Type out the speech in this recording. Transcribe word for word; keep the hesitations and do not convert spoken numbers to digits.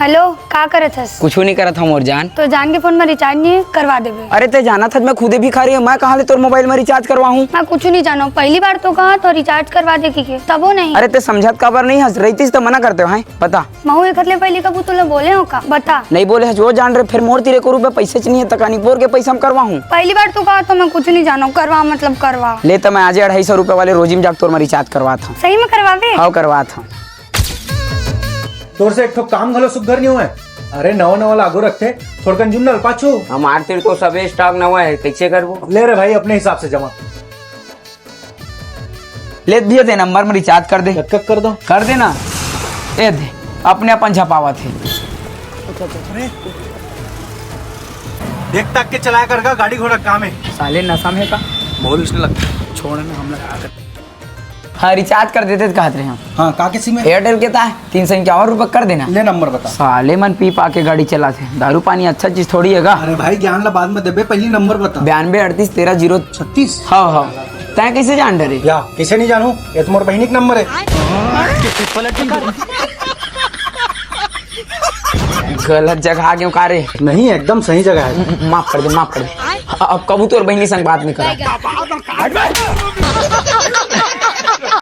Hello, का करत हस? कुछू नहीं करत हूँ मोर जान। तो जान के फोन में रिचार्ज नहीं है, करवा देबे। अरे ते जानत हस मैं खुदे भिखारी हूँ, मैं कहाँ ले तोर मोबाइल में रिचार्ज करवाहूँ? मैं कुछू नहीं जानव, पहली बार तो कहा तो रिचार्ज करवा दे के, तबो नहीं। अरे ते समझत काबर नहीं हस, रहितिस तो मना करते हो, हैं? बता। महू एखर ले पहली कभू तोला बोले हो का? बता। नहीं बोले हस वो जान रे, फिर मोर तीर एको रुपया पैसे च नहीं है, तकानी बोर के पैसा हम करवाहूँ। पहली बार तो कहा तो मैं कुछू नहीं जानव, करवा मतलब करवा। ले तो मैं आजे अढ़ाई सौ रुपया वाले रोजी में जाके तोर में रिचार्ज करवात हूँ। सही में करवाबे? हाँ करवात हूँ। तोर से एक ठो काम घलो सुग्घर नहीं हुआ है। अरे नवा नवा लागू रखते, थोड़कन जुन्नल पाछू। हमार तीर तो सबे स्टॉक नवा है, कैसे करबो? ले रे भाई, अपने हिसाब से जमा। ले भैया, ते नंबर में रिचार्ज कर दे। कब कर दो? कर दे ना। ए दे, अपने अपन झपावत है। देख ताक के चलाया कर का, गाड़ी घोड़ा काम है। साले नशा में का? बहुत उसने लगता है। छोड़ ना, हम लगा कर। हाँ, रिचार्ज कर देते तो कहत रहे हम। हाँ, का के सिम है? एयरटेल के ता है, तीन सौ इक्यावन रुपये कर देना। ले नंबर बता। साले मन पी पा के गाड़ी चलाथे, दारू पानी अच्छा चीज थोड़ी है गा। अरे भाई, ज्ञान ला बाद में देबे, पहली नंबर बता। बयानबे अड़तीस तेरह जीरो छत्तीस। हाँ, हाँ। तैं कैसे जान डरे? या, कैसे नहीं जानू? ये तो मोर बहिनी के नंबर है। गलत जगह आ गयो का रे? नहीं, एकदम सही जगह है। म-, माफ कर दे, माफ कर दे। अब कबू तोर बहिनी संग बात नहीं करा।